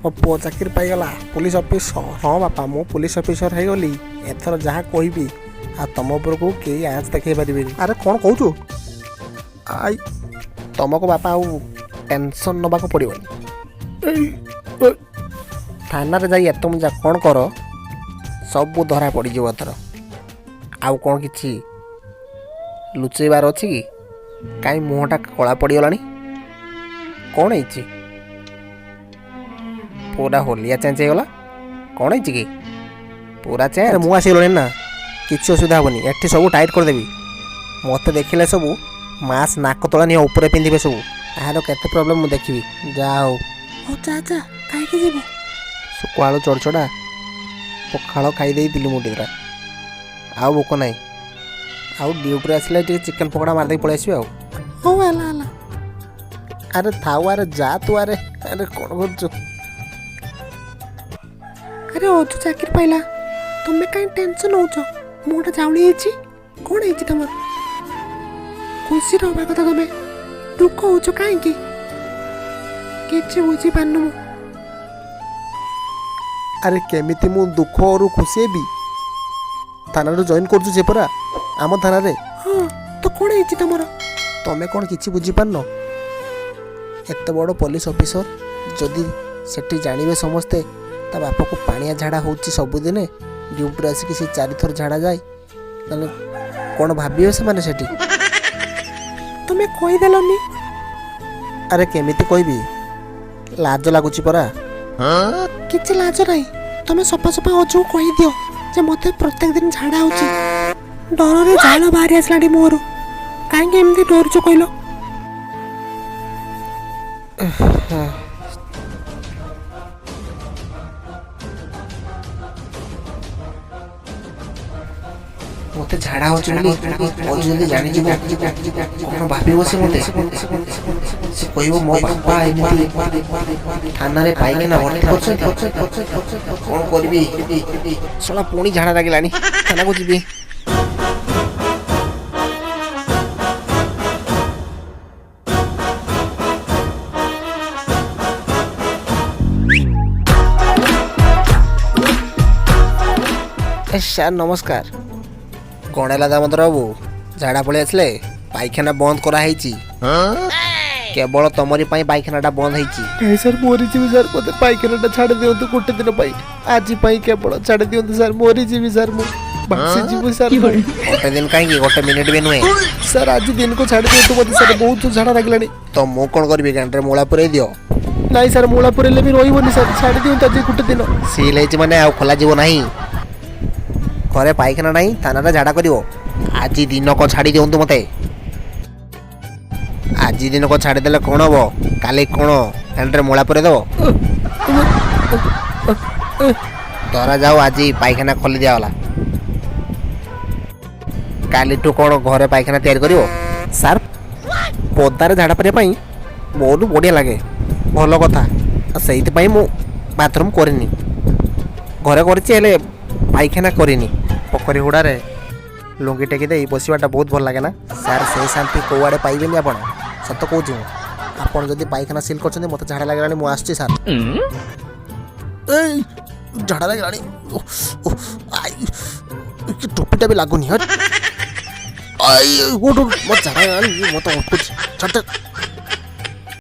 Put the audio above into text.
ମୋ ପୁଅ ଚାକିରି ପାଇଗଲା, ପୋଲିସ ଅଫିସର। ହଁ ବାପା, ମୁଁ ପୋଲିସ ଅଫିସର ହେଇଗଲି। ଏଥର ଯାହା କହିବି, ଆଉ ତମ ଉପରକୁ କେହି ଆଞ୍ଚ ଦେଖେଇ ପାରିବେନି। ଆରେ, କ'ଣ କହୁଛୁ? I, ତମକୁ ବାପା ଆଉ ଟେନସନ୍ ନେବାକୁ ପଡ଼ିବନି। ଏଇ, ଏ, ଥାନାରେ ଯାଇ ଏତେ ମଜା କ'ଣ କର, ସବୁ ଧରା ପଡ଼ିଯିବ ଏଥର। ଆଉ କ'ଣ କିଛି ଲୁଚେଇବାର ଅଛି କି? କାହିଁ ମୁହଁଟା କଳା ପଡ଼ିଗଲାଣି? କ'ଣ ହେଇଛି? ପୁରା ହୋଲିଆ ଚେଞ୍ଜ ହେଇଗଲା। କ'ଣ ହେଇଛି କି? ପୁରା ଚେଞ୍ଜ। ମୁଁ ଆସିଗଲିଣି ନା, କିଛି ଅସୁବିଧା ହେବନି। ଏଠି ସବୁ ଟାଇଟ୍ କରିଦେବି। ମୋତେ ଦେଖିଲେ ସବୁ ମାସ୍କ ନାକ ତଳେ ନିଅ ଉପରେ ପିନ୍ଧିବେ ସବୁ। ଏହାର କେତେ ପ୍ରୋବ୍ଲେମ୍ ମୁଁ ଦେଖିବି। ଯାହା ହଉ। ହଉ, ଯା ଯା, କାହିଁକି ଯିବୁ? ଶୁଖୁଆ ଆଳୁ ଚଡ଼ଚଡ଼ା, ପଖାଳ ଖାଇ ଦେଇଥିଲି ମୁଁ ଟିକେ। ଆଉ ଭୋକ ନାହିଁ। ଆଉ ଡ୍ୟୁଟିରେ ଆସିଲେ ଟିକେ ଚିକେନ୍ ପକୋଡ଼ା ମାରିଦେଇକି ପଳେଇ ଆସିବି ଆଉ। ହଉ, ହେଲା ହେଲା। ଆରେ ଥାଉ, ଆରେ ଯା ତୁ। ଆରେ ଆରେ, କ'ଣ କରୁଛୁ? ଆରେ, ଅଜୁ ଚାକିରି ପାଇଲା, ତମେ କାହିଁ ଟେନସନ୍ ହେଉଛ? ମୁହଁଟା ଝାଉଁଳି ହେଇଛି, କ'ଣ ହେଇଛି ତମର? ଖୁସିରେ ହେବା କଥା, ତମେ ଦୁଃଖ ହେଉଛ କାହିଁକି? କିଛି ବୁଝିପାରୁନି ମୁଁ। ଆରେ, କେମିତି ମୁଁ ଦୁଃଖରୁ ଖୁସି ହେବି? ଥାନାରୁ ଜଏନ୍ କରୁଛୁ ସେ ପରା, ଆମ ଥାନାରେ। ହଁ ତ, କ'ଣ ହେଇଛି ତମର? ତମେ କ'ଣ କିଛି ବୁଝିପାରୁନ? ଏତେ ବଡ଼ ପୋଲିସ ଅଫିସର, ଯଦି ସେଠି ଜାଣିବେ ସମସ୍ତେ ତା ବାପାକୁ ପାଣିଆ ଝାଡ଼ା ହେଉଛି ସବୁଦିନେ, ଡ୍ୟୁଟିରେ ଆସିକି ସେ ଚାରିଥର ଝାଡ଼ା ଯାଏ, ତାହେଲେ କ'ଣ ଭାବିବେ ସେମାନେ ସେଠି? ତମେ କହିଦେଲନି? ଆରେ, କେମିତି କହିବି? ଲାଜ ଲାଗୁଛି ପରା। କିଛି ଲାଜ ନାହିଁ। ତମେ ସଫା ସଫା ଅଜୁକୁ କହିଦିଅ ଯେ ମୋତେ ପ୍ରତ୍ୟେକ ଦିନ ଝାଡ଼ା ହେଉଛି, ଡରରେ ଝାଳ ବାହାରି ଆସିଲାଣି ମୁହଁରୁ। କାହିଁକି ଏମିତି ଡରୁଛ କହିଲ? ମୋତେ ଝାଡ଼ା ହେଉଛି ବୋଲି ଅଜୁ ଯଦି ଜାଣିଯିବ, କ'ଣ ଭାବିବ ସେ ମୋତେ? ସେ କହିବ ମୋ ବାପା ଏମିତି ଥାନାରେ ପାଇଖାନା ଭର୍ତ୍ତି କରିଛନ୍ତି। କ'ଣ କରିବି? ଶଳା, ପୁଣି ଝାଡ଼ା ଲାଗିଲାଣି। ଥାନାକୁ ଯିବି। ଏ ସାର୍, ନମସ୍କାର। କ'ଣ ହେଲା ଦାମୋଦର ବାବୁ, ଝାଡ଼ା ପଳେଇ ଆସିଲେ? ପାଇଖାନା ବନ୍ଦ କରାହେଇଛି। କେବଳ ତମରି ପାଇଁ ପାଇଖାନାଟା ବନ୍ଦ ହେଇଛି। ନାଇଁ ସାର୍, ମରିଯିବି ସାର୍। ମୋତେ ପାଇଖାନାଟା ଛାଡ଼ି ଦିଅନ୍ତୁ ଗୋଟେ ଦିନ ପାଇଁ, ଆଜି ପାଇଁ କେବଳ ଛାଡ଼ି ଦିଅନ୍ତୁ ସାର୍। ମରିଯିବି ସାର୍, ମୁଁ ଭାସିଯିବି ସାର୍ ମୁଁ। ଗୋଟେ ଦିନ କାହିଁକି, ଗୋଟେ ମିନିଟ୍ ବି ନୁହେଁ। ସାର୍, ଆଜି ଦିନକୁ ଛାଡ଼ି ଦିଅନ୍ତୁ ମୋତେ ସାର୍, ବହୁତ ଝାଡ଼ା ଲାଗିଲାଣି। ତ ମୁଁ କ'ଣ କରିବି? ଗାଣ୍ଡରେ ମୂଳା ପୁରେଇ ଦିଅ। ନାଇଁ ସାର୍, ମୂଳା ପୁରେଇଲେ ବି ରହିବନି ସାର୍। ଛାଡ଼ି ଦିଅନ୍ତୁ ଆଜି ଗୋଟେ ଦିନ। ସିଲ୍ ହେଇଛି ମାନେ ଆଉ ଖୋଲାଯିବ ନାହିଁ। ଘରେ ପାଇଖାନା ନାହିଁ, ଥାନାରେ ଝାଡ଼ା କରିବ? ଆଜି ଦିନକ ଛାଡ଼ି ଦିଅନ୍ତୁ ମୋତେ। ଆଜି ଦିନକ ଛାଡ଼ିଦେଲେ କ'ଣ ହବ? କାଲି କ'ଣ ଗାଣ୍ଡରେ ମୂଳା ପୁରେଇ ଦେବ? ଧରାଯାଉ ଆଜି ପାଇଖାନା ଖୋଲି ଦିଆଗଲା, କାଲିଠୁ କ'ଣ ଘରେ ପାଇଖାନା ତିଆରି କରିବ? ସାର୍, ପଦାରେ ଝାଡ଼ା କରିବା ପାଇଁ ବହୁତ ବଢ଼ିଆ ଲାଗେ। ଭଲ କଥା। ଆଉ ସେଇଥିପାଇଁ ମୁଁ ବାଥରୁମ୍ କରିନି। ଘରେ କରିଛି, ହେଲେ ପାଇଖାନା କରିନି। ପୋଖରୀ ହୁଡ଼ାରେ ଲୁଙ୍ଗି ଟେକି ଦେଇ ବସିବାଟା ବହୁତ ଭଲ ଲାଗେ ନା ସାର୍? ସେ ଶାନ୍ତି କୋଉଆଡ଼େ ପାଇବେନି ଆପଣ, ସତ କହୁଛି ମୁଁ। ଆପଣ ଯଦି ପାଇଖାନା ସିଲ୍ କରିଛନ୍ତି, ମୋତେ ଝାଡ଼ା ଲାଗିଲାଣି, ମୁଁ ଆସୁଛି ସାର୍। ଏଇ, ଝାଡ଼ା ଲାଗିଲାଣି। ଓଃ, ଓଃ, I, କି ଟୋପିଟା ବି ଲାଗୁନି। ହଟ୍। I, ଉଠ ଉଠ, ମୋତେ ଝାଡ଼ା ଲାଗିଲାଣି, ମୋତେ ଅଟକୁଛି। ଛାଡ଼।